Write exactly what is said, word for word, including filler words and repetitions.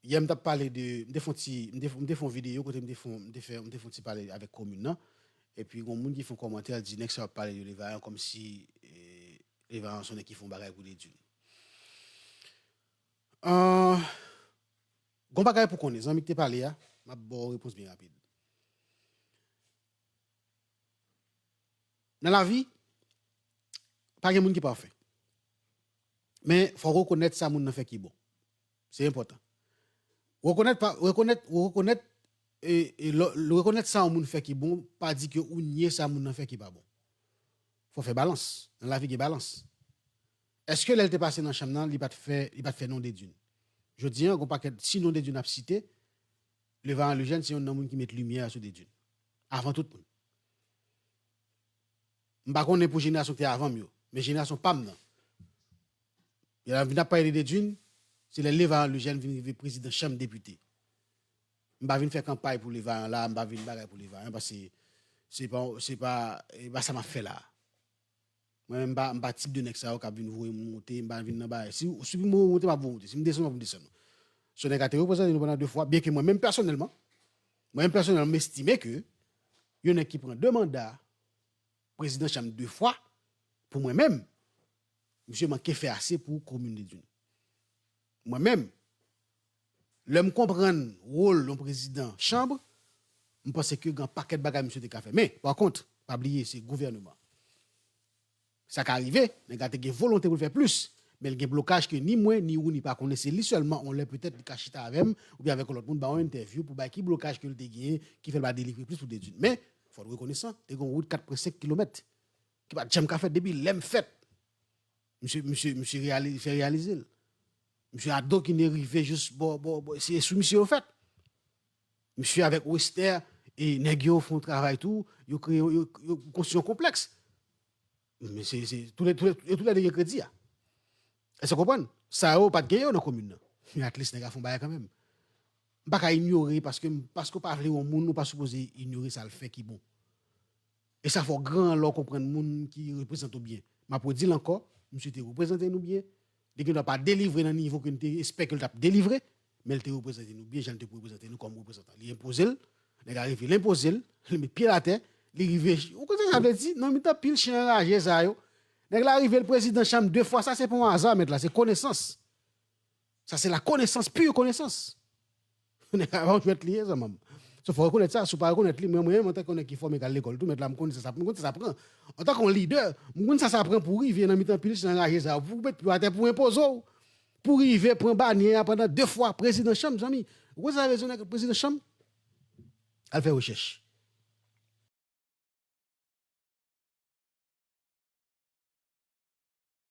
Yè m t ap pale de, m te fè yon ti, m te, m te fè yon videyo kote m te fè, m te fè, m te fè yon ti pale avèk komin nan. Epi gon moun ki fè yon kòmantè, l di nèg sa yo ap pale de Levayan kòmsi eh, Levayan se yon nèg ki fè yon bagay pou Dedune. Ah, gon bagay pou konnen, zanmi ki te pale a, m ap ba w repons byen rapid. Nan lavi, pa gen moun ki pafè. Men, fò w rekonèt sa moun nan fè ki bon. Se enpòtan. Rekonèt, pa, rekonèt, rekonèt, e, e, lò- lò- rekonèt sa yon moun fè ki bon, pa di ke ou nye sa moun nan fè ki pa bon. Fò fè balans. Nan lavi, gen balans. Èske lè l te pase nan chanm nan, li pa t fè, li pa t fè non Dedune? Jodi a, gon pakèt, si non Dedune ap site, Levayan Lejèn se youn nan moun ki met limyè sou Dedune. Avan tout moun. M pa konnen pou jenerasyon ki te avan m yo, men jenerasyon pa m nan. Lè n ap vin ap pale de Dedune, se lè Levayan Lejèn vin rive prezidan chanm depite. M pa vin fè kanpay pou Levayan la, m pa vin bagay pou Levayan, paske se pa, se pa, e pa sa m ap fè la. Mwen menm, m pa, m pa tip de nèg sa yo k ap vin voye moun monte, m pa vin nan bagay. Si, si pou mwen monte, m ap voye monte. Si m desann, m ap desann. Se nèg la te reprezante nou pandan de fwa, byenke mwen menm pèsonèlman, mwen menm pèsonèlman, m estime ke yon nèg ki pran de manda, prezidan chanm de fwa, pou mwen menm, misye manke fè ase pou komin Dedune. Mwen menm, lè m konprann wòl yon prezidan chanm, m panse ke gen pakèt bagay misye te ka fè. Men, pa kont, pa bliye, se gouvèneman. Sa ka rive, nèg la te gen volonte pou l fè plis, men l gen blokaj ke ni mwen, ni ou, ni pa konnen. Se li sèlman, yon lè petèt, li ka chita avè m, oubyen avèk yon lòt moun, ba yon entèvyou pou bay ki blokaj ke l te genyen, ki fè l pa delivre plis pou Dedune. Men, fò n rekonesan, te gen yon wout kat pwen senk kilomèt, ki pa t janm ka fèt depi lè m fèt. Misye, misye, misye reyali- fè reyalize l. Misye adokinnen rive jis bò, bò, bò, se sou misye yo fèt. Misye avèk Wester, e nèg yo fè yon travay tou, yo kreye, yo, yo konstwi yon konplèks. Men se, se, tou lè, tou lè, yo tou lè de gen kredi a. Èske w konprann? Sa yo pa t gen yo nan komin nan. Men at least nèg la fè yon bagay kanmenm. M pa ka inyore paske, paske w pa vle yon moun, ou pa sipoze inyore sa l fè ki bon. E sa fè w gran lè w konprann moun ki reprezante w byen. M ap redi l ankò, misye te reprezante nou byen. Li gendwa pa delivre nan nivo ke n te espè ke l t ap delivre, men l te reprezante nou byen jan l te reprezante nou kòm reprezantan. Li enpoze l, nèg la rive, l enpoze l, li met pye l atè, li rive, ou konn sa sa vle di? Nan mitan pil chen anraje sa yo, nèg la rive, l prezidan chanm de fwa, sa se pa yon aza, mèt la, se konesans. Sa se la konesans, pure konesans. Nèg la pa yon jwèt li ye, zanmi m. So, fò rekonèt sa, si w pa rekonèt li, mwen, mwen menm, antanke yon nèg ki fòme k al lekòl tou, mèt la, m konn sa sa, m konn sa sa pran. Antanke yon lidè, m konn sa sa pran pou rive nan mitan pil chen anraje sa yo, pou met pye w atè, pou enpoze w, pou rive pran banyè a pandan de fwa, prezidan chanm, zanmi. Ou konn sa sa vle di, yon nèg prezidan chanm? Al fè rechèch.